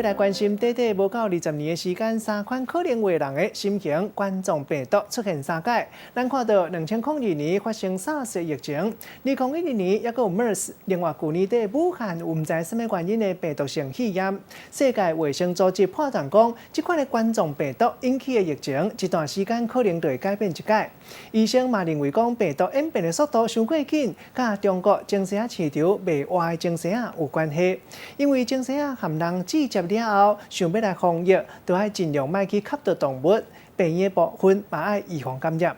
來關心短短無夠20年的時間，三款可能會人的新型冠狀病毒出現三擺。咱看到2002年發生 SARS 疫情，2012年猶閣有 MERS，另外舊年底武漢有毋知啥物原因的病毒性肺炎。世界衛生組織判斷講，這款的冠狀病毒引起的疫情，一段時間可能就會改變一擺。醫生嘛認為講，病毒演變的速度傷過緊，佮中國精牲市場賣活的精牲有關係。因為精牲和人接觸了後，想欲來防疫，都愛盡量莫去磕著動物，病院的部分嘛愛預防感染。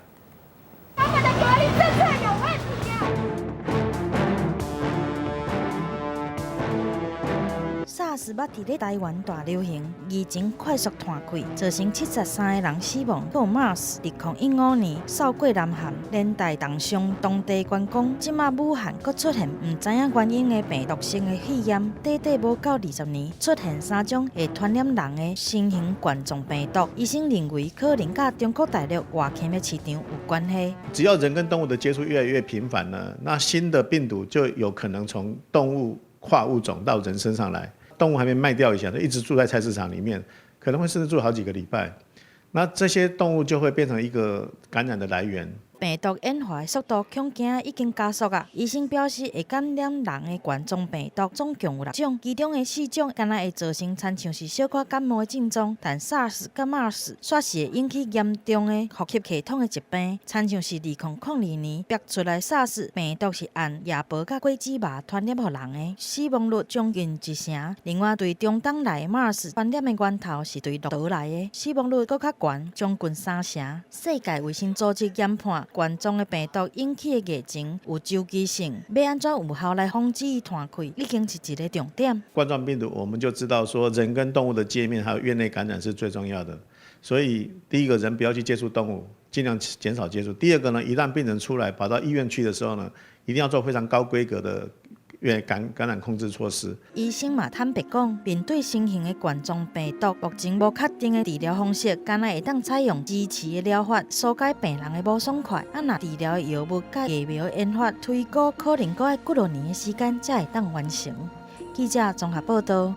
他們的隔離政策有問題啊！ SARS 捌佇咧台灣大流行，疫情快速湠開，造成73個人死亡。閣有 MERS 2015年掃過南韓，連帶重傷當地觀光。這馬武漢閣出現毋知影原因的病毒性的肺炎，短短無夠20年，出現三種會傳染人的新型冠狀病毒。醫生認為可能佮中國大陸活禽的市場有關係。只要人跟動物的接觸越來越頻繁呢，那新的病毒就有可能從動物跨物種到人身上來。動物還沒賣掉以前，它一直住在菜市場裡面，可能會甚至住好幾個禮拜。那這些動物就會變成一個感染的來源。病毒演化的速度恐驚已經加速啊！醫生表示，會感染人的冠狀病毒總共有六種，其中的四種敢若會造成親像是小可感冒的症狀，但 SARS 佮 MERS 煞是會引起嚴重的呼吸系統的疾病，親像是2002年爆出來 SARS 病毒是按夜婆佮果子肉傳染予人的，死亡率將近一成。另外，對中東來的 MERS 傳染的源頭是對駱駝來的，死亡率閣較懸，將近三成。世界衛生組織研判，冠狀的病毒引起的疫情有周期性，欲按怎有效來防止伊湠開，已經是一個重點。冠狀病毒，我們就知道說，人跟動物的界面還有院內感染是最重要的。所以，第一個人不要去接觸動物，盡量減少接觸。第二個呢，一旦病人出來跑到醫院去的時候呢，一定要做非常高規格的院感染控制措施。醫生嘛坦白講，面對新型的冠狀病毒，目前無確定的治療方式，敢若會當採用支持的療法，紓解病人的無爽快。啊，若治療的藥物佮疫苗研發，推估可能閣愛幾落年的時間才會當完成。記者綜合報道。